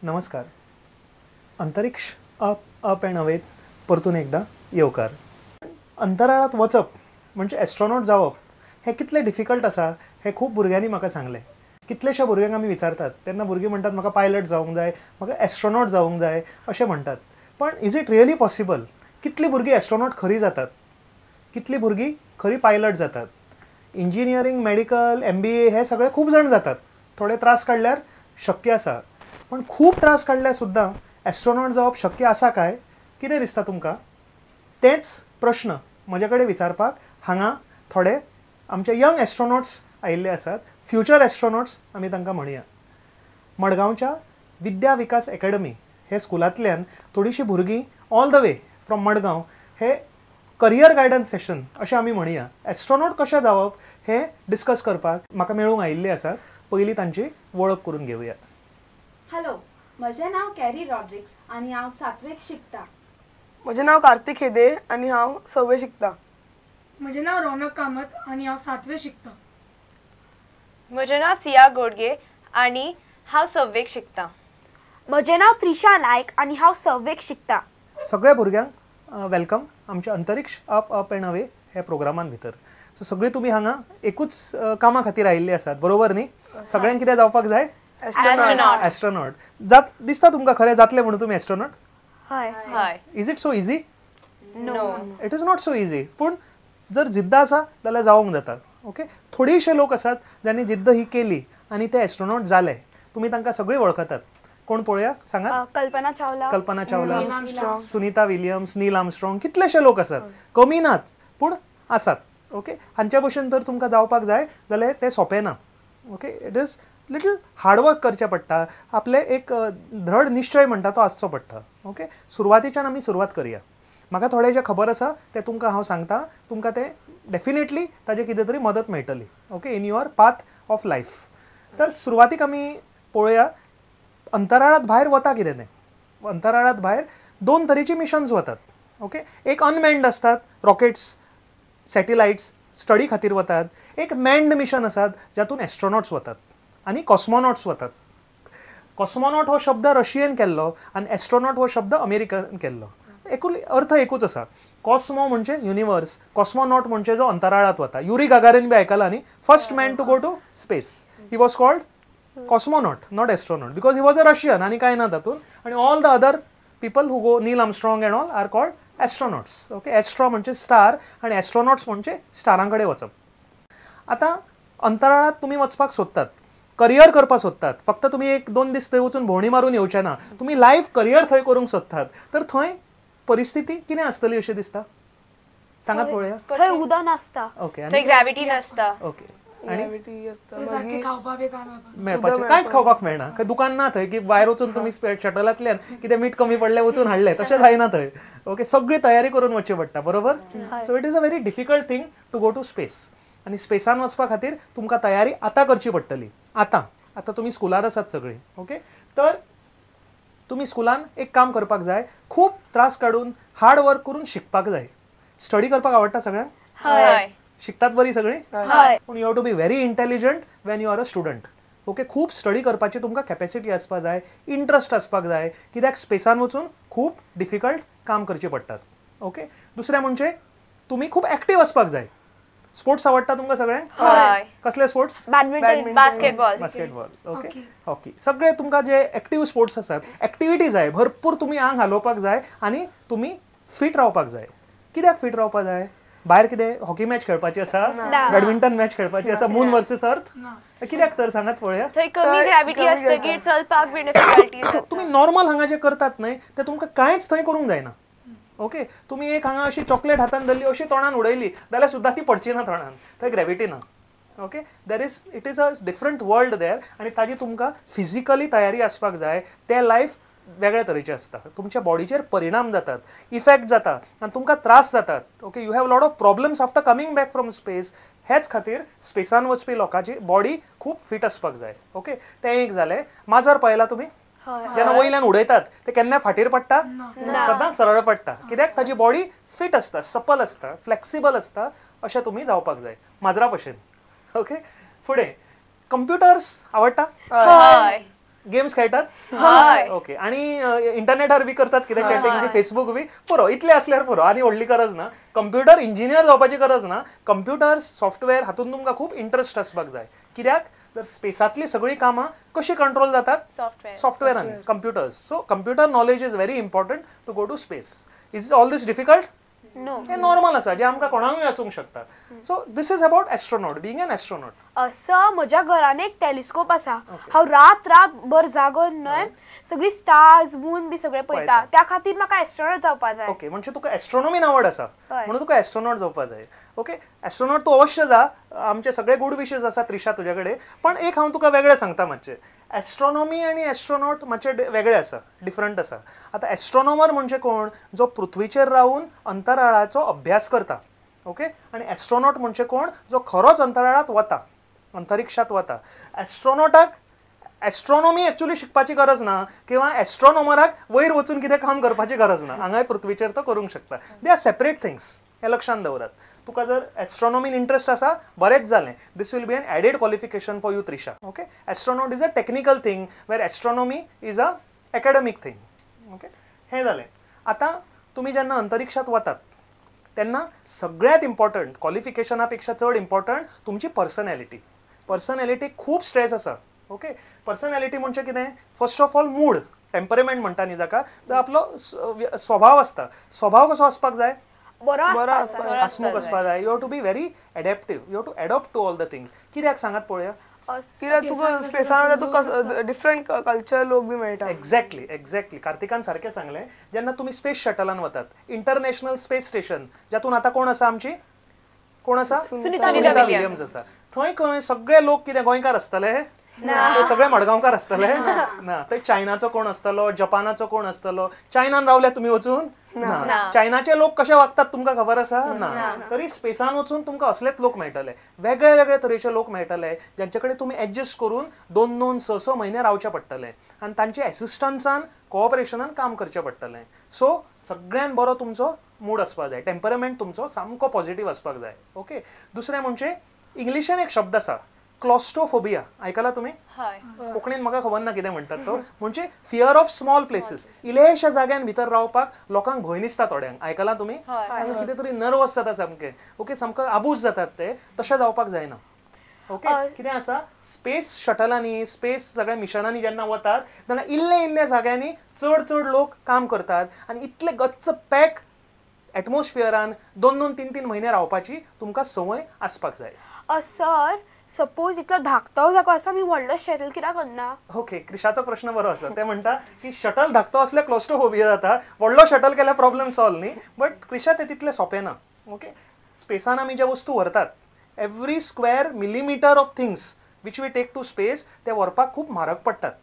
नमस्कार. अंतरिक्ष up up and अवेत परतून एकदा येवकार. अंतराळात वचप म्हणजे एस्ट्रॉनॉट जावप हें कितलें डिफिकल्ट आसा हें खूब भुरग्यांनी म्हाका सांगलें. कितलेशा भुरग्यांक आमी विचारतात तेन्ना भुरगीं म्हणटात म्हाका पायलट जावंक जाय, म्हाका एस्ट्रॉनॉट जावंक जाय अशें म्हणटात. पण is it really possible? कितलीं भुरगीं एस्ट्रॉनॉट खरीं जातात? कितलीं भुरगीं खरीं पायलट जातात? इंजिनियरींग, मेडिकल, MBA हे सगळे खूब जाण जातात. थोडे त्रास काडल्यार शक्य आसा, पण खूब त्रास काडल्यार सुद्दां एस्ट्रॉनॉट जावप शक्य आसा काय? कितें दिसता तुमकां? तेंच प्रश्न म्हजे कडेन विचारपाक हांगा थोडे आमचे यंग एस्ट्रॉनॉट्स आयिल्ले आसात. फ्युचर एस्ट्रॉनॉट्स आमी तांकां म्हणया. मडगांवच्या विद्या विकास एकेडमी हे स्कुलांतल्यान थोडीशीं भुरगीं all the way from Madgaon हे करियर गायडन्स सेशन अशें आमी म्हणया, एस्ट्रॉनॉट कशें जावप हें डिस्कस करपाक म्हाका मेळूंक आयिल्ले आसात. पयलीं तांची वळख करून घेवया. हॅलो, म्हजें नांव कॅरी रॉड्रिक्स आनी हांव सातवेक शिकता. म्हजें नांव कार्तिक हेदे आनी हांव सव्वे शिकता. म्हजें नांव रोनक कामत आनी हांव सातवे शिकता. म्हजें नांव सिया गोडगे आनी हांव सव्वेक शिकता. म्हजें नांव त्रिशा नायक आनी हांव सव्वेक शिकता. सगळ्या भुरग्यांक welcome आमच्या अंतरिक्ष अप अप अँड अवे ह्या प्रोग्रामान भितर. सो सगळीं तुमी हांगा एकूच कामा खातीर आयिल्ले आसात, बरोबर न्ही? सगळ्यांक कितें जावपाक जाय? एस्ट्रॉनॉट. एस्ट्रॉनॉट जात दिसता तुमकां खरें जातलें म्हणून तुमी एस्ट्रॉनॉट? हय. Is it so easy? No, it is not so easy. पूण जर जिद्द आसा जाल्यार जावंक जाता. ओके, थोडेशे लोक आसात जांणी जिद्द ही केली आनी ते एस्ट्रॉनॉट जाले. तुमी तांकां सगळीं वळखतात. कोण पळोवया सांगात? कल्पना चावला, कल्पना चावला, सुनीता विलियम्स, नील आर्मस्ट्रॉंग, कितलेशे लोक आसात, कमी नात पूण आसात. ओके, हांच्या भशेन जर तुमकां जावपाक जाय जाल्यार तें सोंपें ना. Okay, it is little hard work करचें पडटा, आपलें एक धड निश्चय म्हणटा तो आसचो पडटा. ओके, सुरवातीच्यान आमी सुरवात करया. म्हाका थोडें जें खबर आसा तें तुमकां हांव सांगता, तुमकां तें डेफिनेटली ताजें कितें तरी मदत मेळटली. Okay, in your path of life. तर सुरवातीक आमी पळोवया अंतराळात भायर वता कितें तें. अंतराळात भायर दोन तरेची मिशन्स वतात. ओके, एक अनमॅन्ड आसतात, रॉकेट्स, सॅटेलायट्स स्टडी खातीर वतात. एक मॅन्ड मिशन आसात जातून एस्ट्रॉनॉट्स वतात आनी कॉस्मोनॉट्स वतात. कॉस्मोनॉट हो शब्द रशियन केल्लो आनी एस्ट्रॉनॉट हो शब्द अमेरिकन केल्लो. एकूल अर्थ एकूच आसा. कॉस्मो म्हणजे युनिवर्स, कॉस्मोनॉट म्हणजे जो अंतराळात वता. युरी गागारीन बी आयकला न्ही? First man to go to space, he was called cosmonaut, not astronaut, because he was a Russian आनी कांय ना तातूंत. आनी all the other people who go, Neil Armstrong and all are called astronauts. Okay, astro म्हणजे star आनी एस्ट्रॉनॉट्स म्हणजे स्टारां कडेन वचप. आतां अंतराळात तुमी वचपाक सोदतात, करियर करपाक सोदतात, फक्त तुमी एक दोन दीस थंय वचून भोंवडी मारून येवचे ना, तुमी लायफ करियर थंय करूंक सोदतात, तर थंय परिस्थिती कितें आसतली अशें दिसता? सांगात पळोवया. थंय उदक नासता. ओके, थंय ग्रॅविटी नासता. ओके, आनी मेळपाचें कांयच खावपाक मेळना, खंय दुकान ना थंय की भायर वचून तुमी शटलांतल्यान कितें मीठ कमी पडलें वचून हाडलें, तशें जायना थंय. ओके, सगळी तयारी करून वचचें पडटा, बरोबर? So it is a very difficult thing to go to space. आनी स्पेसान वचपा खातीर तुमकां तयारी आतां करची पडटली. आतां आतां तुमी स्कुलार आसात सगळीं. ओके, तर तुमी स्कुलान एक काम करपाक जाय, खूब त्रास काडून हार्ड वर्क करून शिकपाक जाय. स्टडी करपाक आवडटा सगळ्यांक? हय. शिकतात बरी सगळीं? हय. पूण you have to be very intelligent when you are a student. Okay, खूब स्टडी करपाची तुमकां कॅपेसिटी आसपाक जाय, इंट्रस्ट आसपाक जाय, कित्याक स्पेसान वचून खूब डिफिकल्ट काम करचें पडटात. ओके, दुसरें म्हणजे तुमी खूब एक्टीव आसपाक जाय. स्पोर्ट्स आवडटा तुमकां सगळ्यांक? हय. कसले sports? Badminton, basketball. Basketball, okay, hockey. सगळे तुमकां जे एक्टीव स्पोर्ट्स आसात, एक्टिविटी जाय भरपूर, तुमी आंग हालोवपाक जाय आनी तुमी फिट रावपाक जाय. कित्याक फिट रावपाक जाय? भायर कितें हॉकी मॅच खेळपाची आसा, बॅडमिंटन मॅच खेळपाची आसा, मून वर्सेस अर्थ? कित्याक तर सांगात पळोवया. थंय कमी ग्रॅविटी आसतकीर चलपाक बी डिफिकल्टी जाता. तुमी नॉर्मल हांगा जे करतात न्हय तें तुमकां कांयच थंय करूंक जायना. ओके, तुमी एक हांगा अशी चॉकलेट हातान धरली, अशी तोंडान उडयली जाल्यार सुद्दां ती पडची ना तोंडान, थंय ग्रॅविटी ना. Okay, there is, it is a different world there. आनी ताजी तुमकां फिजिकली तयारी आसपाक जाय. तें लायफ वेगळे तरेचें आसता, तुमच्या बॉडीचेर परिणाम जातात, इफेक्ट जाता आनी तुमकां त्रास जातात. Okay, you have lot of problems after coming back from space. हेच खातीर स्पेसान वचपी लोकांची बॉडी खूब फिट आसपाक जाय. ओके, तें एक जालें. माजर पळयला तुमी? जेन्ना वयल्यान उडयतात ते केन्ना फाटीर पडटा? सदां सरळ पडटा. कित्याक? ताजी बॉडी फिट आसता, सपल आसता, फ्लेक्सिबल आसता. अशें तुमी जावपाक जाय माजरा भशेन. ओके, फुडें कंप्युटर्स आवडटा? हय. गेम्स खेळटात? ओके. आनी इंटरनेटार बी करतात कितें चॅटिंग बी, फेसबूक बी? पुरो, इतलें आसल्यार पुरो, आनी व्हडली गरज ना. कंप्युटर इंजिनियर जावपाची गरज ना. कंप्युटर सॉफ्टवेअर हातूंत तुमकां खूब इंट्रस्ट आसपाक जाय. कित्याक तर स्पेसांतली सगळीं कामां कशी कंट्रोल जातात? सॉफ्टवेअरान, computers. So computer knowledge is very important to go to space. Is all this difficult? No. हे नॉर्मल आसा, जे आमकां कोणाकूय आसूंक शकता. So this is about astronaut, being an astronaut. Sir, म्हज्या घरान एक टेलिस्कोप आसा. हांव रात रात भर जागोन न्हय सगळी स्टार्स, मून बी सगळें पळयता. त्या खातीर म्हाका एस्ट्रोनॉट जावपा जाय. ओके, म्हणजे तुका एस्ट्रोनॉमीन आवड आसा म्हणून तुका एस्ट्रोनॉट जावपा जाय. ओके, एस्ट्रोनॉट तूं अवश्य जा. आमचे सगळे गूड विशेस आसा त्रिशा तुज्या कडेन. पण एक हांव तुका वेगळें सांगता मातशें. एस्ट्रोनॉमी आनी एस्ट्रोनॉट मातशें वेगळें आसा, डिफरंट आसा. आतां एस्ट्रोनॉमर म्हणजे कोण? जो पृथ्वीचेर रावन अंतराळाचो अभ्यास करता. ओके, आनी एस्ट्रोनॉट म्हणजे कोण? जो खरोच अंतराळांत वता, अंतरिक्षात वता. एस्ट्रोनॉटाक एस्ट्रोनॉमी एक्चुअली शिकपाची गरज ना, किंवा एस्ट्रोनॉमराक वयर वचून कितें काम करपाची गरज ना, हांगाय पृथ्वीचेर तो करूंक शकता. They are separate things, हें लक्षांत दवरात. तुका जर एस्ट्रोनॉमीन इंट्रस्ट आसा, बरेंच जालें. This will be an added qualification for you Trisha. Okay, astronaut is a technical thing where astronomy is a academic thing. Okay, हें जालें. आतां तुमी जेन्ना अंतरिक्षात वतात तेन्ना सगळ्यांत इम्पॉर्टंट, क्वॉलिफिकेशना पेक्षा चड इम्पॉर्टंट तुमची पर्सनॅलिटी. पर्सनॅलिटी खूब स्ट्रेस आसा. ओके, पर्सनॅलिटी म्हणजे कितें? First of all mood, temperament म्हणटा न्ही जाका, तो आपलो स्वभाव आसता. स्वभाव कसो आसपाक जाय? बरो आसपाक जाय, हसमुख आसपाक जाय. You have to be very adaptive, you have to adopt to all the things. कित्याक सांगात पळोवया? कित्याक तुका स्पेसान तुका डिफरंट कल्चर लोक बी मेळटा. Exactly, exactly. कार्तिकान सारकें सांगलें. जेन्ना तुमी स्पेस शटलान वतात, इंटरनॅशनल स्पेस स्टेशन, जातून आतां कोण आसा आमची? कोण आसा? सुनीता विलियम्स आसा. थंय खंय सगळे लोक कितें गोंयकार आसतले? सगळे मडगांवकार आसतले ना. थंय चायनाचो कोण आसतलो, जपानाचो कोण आसतलो? चायनान रावल्या तुमी वचून? ना. चायनाचे लोक कशे वागतात तुमकां खबर आसा? ना. तरी स्पेसान वचून तुमकां असलेच लोक मेळटले, वेगळे वेगळे तरेचे लोक मेळटले, ज्यांचे कडेन तुमी एडजस्ट करून 2 2 6 6 म्हयने रावचे पडटले आनी तांचे एसिस्टन्सान, कोऑपरेशनान काम करचें पडटलें. सो सगळ्यान बरो तुमचो मूड आसपाक जाय, टेम्परमेंट तुमचो सामको पॉझिटीव आसपाक जाय. ओके, दुसरें म्हणजे इंग्लिशान एक शब्द आसा, क्लॉस्ट्रोफोबिया. आयकला तुमी? कोंकणीन म्हाका खबर ना कितें म्हणटात तो. म्हणजे फियर ऑफ स्मॉल प्लेसीस. इल्लेशा जाग्यान भितर रावपाक लोकांक भंय दिसता थोड्यांक. आयकला तुमी? कितें तरी नर्वस जाता सामके. ओके, सामको आबूज जातात ते. तशें जावपाक जायना. ओके, कितें आसा, स्पेस शटलांनी, स्पेस सगळ्या मिशनांनी जेन्ना वतात तेन्ना इल्ले इल्ले जाग्यांनी चड चड लोक काम करतात आनी इतले गच्च पॅक एटमॉस्फियरान 2 2 3 3 म्हयने रावपाची तुमकां संवय आसपाक जाय. सर, सपोज इतलो धाकटो जागो आसा, आमी व्हडलो शटल कित्याक करना? ओके, क्रिशाचो प्रश्न बरो आसा. ते म्हणटा की शटल धाकटो आसल्यार क्लॉस्ट्रोफोबिया जाता, व्हडलो शटल केल्यार प्रॉब्लम सॉल्व न्ही. बट क्रिशा, ते तितलें सोंपें ना. ओके, स्पेसान आमी जे वस्तू व्हरतात, every square millimetre of things which we take to space, ते व्हरपाक खूब म्हारग पडटात.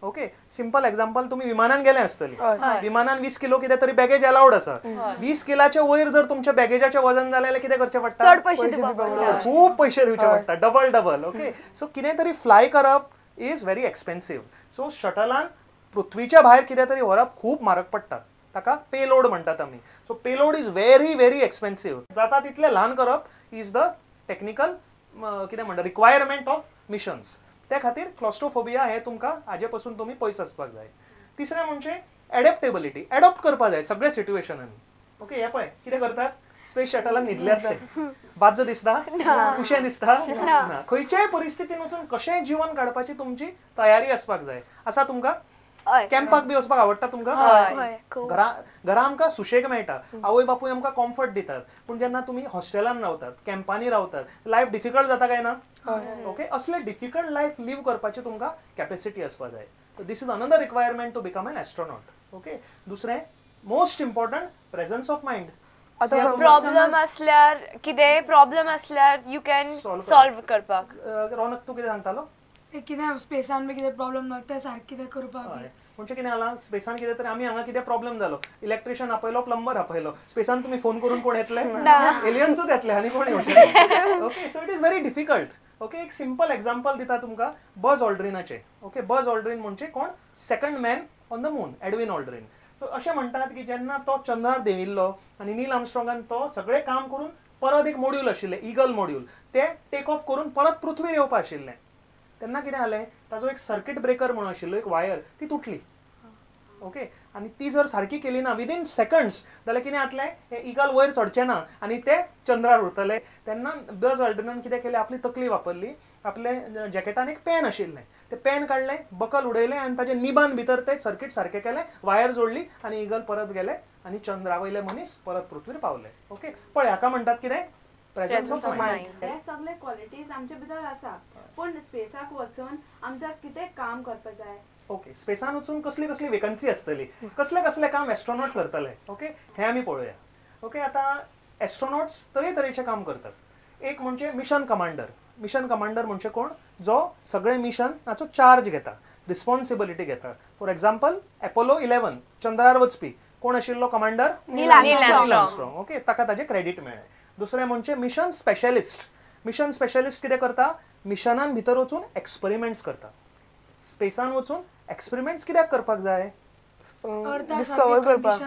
ओके, सिंपल एग्जाम्पल, तुमी विमानान गेले आसतली. विमानान 20 किलो कितें तरी बॅगेज अलाउड आसा. 20 किलाच्या वयर जर तुमच्या बॅगेजाचें वजन जालें जाल्यार कितें करचें पडटा? चड पयशे दिवचे, खूब पयशे दिवचे पडटा, डबल डबल. ओके, सो कितें तरी फ्लाय करप is very expensive. सो शटलान पृथ्वीच्या भायर कितें तरी व्हरप खूब म्हारग पडटा, ताका पेलोड म्हणटात आमी. So payload is very very expensive. जाता तितलें ल्हान करप is the technical कितें म्हणटा रिक्वायरमेंट ऑफ मिशन्स. त्या खातीर क्लॉस्ट्रोफोबिया हे तुमकां हाजे पसून तुमी पयस आसपाक जाय. तिसरें म्हणजे एडॅप्टेबिलिटी, एडॉप्ट करपाक जाय सगळ्या सिट्युएशनांनी. ओके, हे पळय कितें करतात, स्पेस शटलान न्हिदल्यात ते, बाज्जो दिसता, उशें दिसता ना. खंयच्याय परिस्थितीन वचून कशेंय जिवन काडपाची तुमची तयारी आसपाक जाय. आसा तुमकां? कॅम्पाक बी वचपाक आवडटा तुमकां? घरा आमकां सुशेग मेळटा, आवय बापूय आमकां कॉम्फर्ट दितात. पूण जेन्ना तुमी हॉस्टेलान रावतात, कॅम्पांनी रावतात, लायफ डिफिकल्ट जाता काय ना? ओके, असले डिफिकल्ट लायफ लीव करपाची तुमकां कॅपेसिटी आसपाक जाय. This is another requirement to become an astronaut. Okay, दुसरें most important, presence of mind. Problem असल्यार, कितेंय प्रॉब्लम असल्यार you can solve करपाक. रौनक, तूं कितें सांगतालो? कितें स्पेसान बी कितें प्रॉब्लम ना ते सारकें कितें करपाक. म्हणजे कितें जालां, स्पेसान कितें तरी आमी हांगा कितें प्रॉब्लम जालो, इलेक्ट्रिशियन आपयलो, प्लंबर आपयलो, स्पेसान तुमी फोन करून कोण येतले? एलियन्सूच येतले आनी कोण येवचे. Okay, so it is very difficult. Okay, एक सिंपल एग्जाम्पल दिता तुमकां बज ऑल्ड्रिनाचें. ओके, बज ऑल्ड्रीन म्हणजे कोण? Second man on the moon, Edwin Aldrin. So अशें म्हणटात की जेन्ना तो चंद्रार देंविल्लो आनी नील आर्मस्ट्रॉंगान तो सगळें काम करून परत एक मॉड्यूल आशिल्लें, इगल मॉड्यूल, ते टेक ऑफ करून परत पृथ्वीर येवपा आशिल्लें. तेन्ना कितें जालें, ताजो एक सर्किट ब्रेकर म्हणून आशिल्लो एक वायर, ती तुटली. ओके, आनी ती जर सारकी केली ना विदीन सेकंड्स जाल्यार कितें जातलें, हे इगल वयर चडचें ना आनी ते चंद्रार उरतले. तेन्ना बज ऑल्ड्रिनान कितें केलें, आपली तकली वापरली, आपले जॅकेटान एक पेन आशिल्लें, तें पेन काडलें, बकल उडयलें आनी ताजे निबान भितर तें सर्किट सारकें केलें, वायर जोडली आनी इगल परत गेले आनी चंद्रा वयले मनीस परत पृथ्वीर पावले. ओके, पळय हाका म्हणटात कितें, प्रेझन्स ऑफ मायंड. हे सगळे क्वॉलिटीज आमचे भितर आसा, पूण स्पेसाक वचून आमकां कितें काम करपाक जाय. ओके, स्पेसान वचून कसली कसली वेकन्सी आसतली, कसले कसले काम एस्ट्रोनॉट करतले, ओके, हें आमी पळोवया. ओके, आतां एस्ट्रोनॉट्स तरेतरेचें काम करतात. एक म्हणजे मिशन कमांडर. मिशन कमांडर म्हणजे कोण, जो सगळे मिशनाचो चार्ज घेता, रिस्पॉन्सिबिलिटी घेता. फॉर एग्जाम्पल एपोलो 11 चंद्रार वचपी कोण आशिल्लो कमांडर, नील आर्मस्ट्रॉंग. ओके, ताका ताजें क्रेडीट मेळ्ळें. दुसरें म्हणजे मिशन स्पेशलिस्ट. मिशन स्पेशलिस्ट कितें करता, मिशनान भितर वचून एक्सपेरिमेंट्स करता. स्पेसान वचून एक्सपेरिमेंट्स कित्याक करपाक जाय, डिस्कवर करपाक.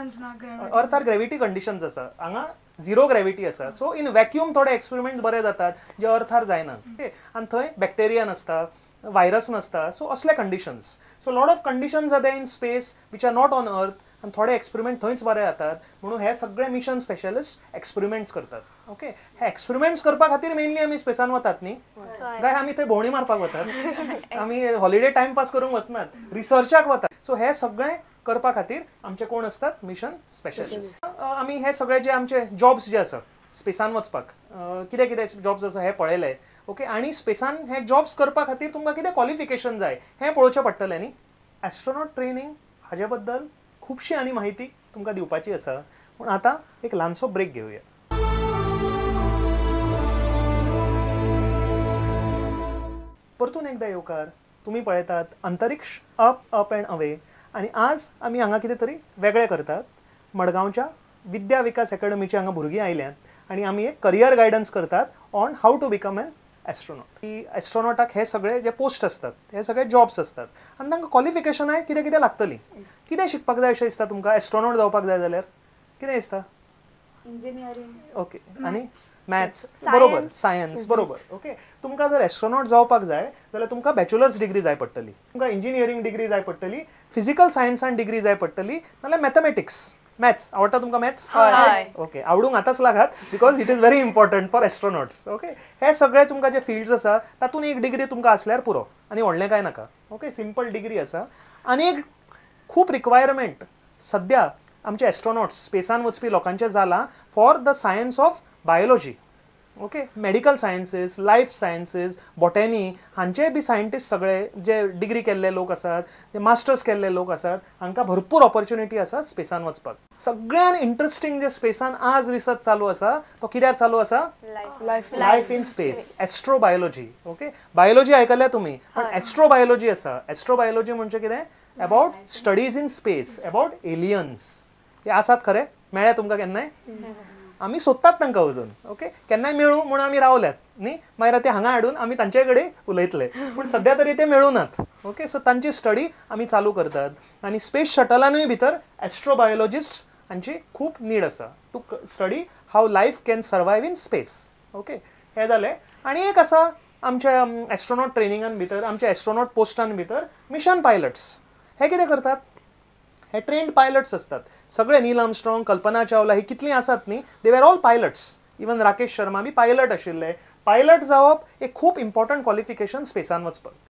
अर्थार ग्रेविटी कंडिशन्स आसा, हांगा झिरो ग्रेविटी आसा, सो इन वॅक्यूम थोडे एक्सपेरिमेंट्स बरे जातात जे अर्थार जायनात. ओके, आनी थंय बॅक्टेरिया नासता, व्हायरस नासता, सो असले conditions. So lot of conditions are there in space which are not on earth, आनी थोडे एक्सपेरिमेंट थंयच बरे जातात, म्हणून हे सगळे मिशन स्पेशलिस्ट एक्सपेरिमेंट्स करतात. ओके, हे एक्सपेरिमेंट्स करपा खातीर मेनली आमी स्पेसान वतात न्ही, काय आमी थंय भोंवडी मारपाक वतात, आमी हॉलिडे टायमपास करूंक वचनात, रिसर्चाक वतात. सो हे सगळे करपा खातीर आमचे कोण आसतात, मिशन स्पेशलिस्ट. आमी हे सगळे जे आमचे जॉब्स जे आसा स्पेसान वचपाक, कितें कितें जॉब्स आसा हे पळयले. ओके, आनी स्पेसान हे जॉब्स करपा खातीर तुमकां कितें क्वॉलिफिकेशन जाय हें पळोवचें पडटलें न्ही. एस्ट्रोनॉट ट्रेनींग हाजे बद्दल खुबशी आनी माहिती तुमकां दिवपाची आसा, पूण आतां एक ल्हानसो ब्रेक घेवया. परतून एकदां येवकार. तुमी पळयतात अंतरिक्ष अप अप अँड अवे, आनी आज आमी हांगा कितें तरी वेगळें करतात. मडगांवच्या विद्या विकास एकेडमीची हांगा भुरगीं आयल्यांत आनी आमी एक करियर गायडन्स करतात on how to become an astronaut. की एस्ट्रोनॉटाक हे सगळे जे पोस्ट आसतात, हे सगळे जॉब्स आसतात आनी तांकां क्वॉलिफिकेशनाय कितें कितें लागतलीं. कितें शिकपाक जाय अशें दिसता तुमकां एस्ट्रोनॉट जावपाक जाय जाल्यार, कितें दिसता? इंजिनियरींग. ओके, आनी मॅथ्स, बरोबर, सायन्स, बरोबर. ओके, तुमकां जर एस्ट्रोनॉट जावपाक जाय जाल्यार तुमकां बॅचलर्स डिग्री जाय पडटली, तुमकां इंजिनियरींग डिग्री जाय पडटली, फिजिकल सायन्सान डिग्री जाय पडटली, नाल्यार मॅथमॅटिक्स. मॅथ्स आवडटा तुमकां? मॅथ्स ओके, आवडूंक आतांच लागात, because it is very important for astronauts. Okay, हे सगळे तुमकां जे फिल्ड्स आसा तातूंत एक डिग्री तुमकां आसल्यार पुरो, आनी व्हडलें कांय नाका. ओके, सिंपल डिग्री आसा. आनी एक खूब रिक्वायरमेंट सद्या आमचे एस्ट्रोनॉट्स स्पेसान वचपी लोकांचें जालां for the science of biology. Okay, medical sciences, life sciences, botany हांचे बी सायंटिस्ट सगळे जे डिग्री केल्ले लोक आसात, जे मास्टर्स केल्ले लोक आसात, हांकां भरपूर ऑपॉर्च्युनिटी आसा स्पेसान वचपाक. सगळ्यान इंट्रस्टींग जे स्पेसान आज रिसर्च चालू आसा तो कित्यार चालू आसा, life in space, astrobiology. Okay, biology आयकल्या तुमी, पण एस्ट्रोबायोलॉजी आसा. एस्ट्रोबायोलॉजी म्हणजे कितें, about studies in space, about aliens. ते आसात खरे, मेळ्ळे तुमकां केन्नाय? आमी सोदतात तांकां अजून. ओके, केन्नाय मेळूं म्हूण आमी रावल्यात न्ही, मागीर ते हांगा हाडून आमी तांचे कडेन उलयतले, पूण सद्या तरी ते मेळूनात. ओके, सो तांची स्टडी आमी चालू करतात. आनी स्पेस शटलानूय भितर एस्ट्रोबायोलॉजिस्ट हांची खूब नीड आसा to study how life can survive in space. Okay, हें जालें. आनी एक आसा आमच्या एस्ट्रोनॉट ट्रेनिंगान भितर, आमच्या एस्ट्रोनॉट पोस्टान भितर मिशन पायलट्स. हे कितें करतात, हे ट्रेन्ड पायलट्स असतात सगळे. नील आर्मस्ट्रॉंग, कल्पना चावला, ही कितलीं आसात न्ही, they were all pilots. Even Rakesh Sharma B pilot आशिल्ले. पायलट जावप एक खूब इम्पॉर्टंट क्वॉलिफिकेशन स्पेसान वचपाक.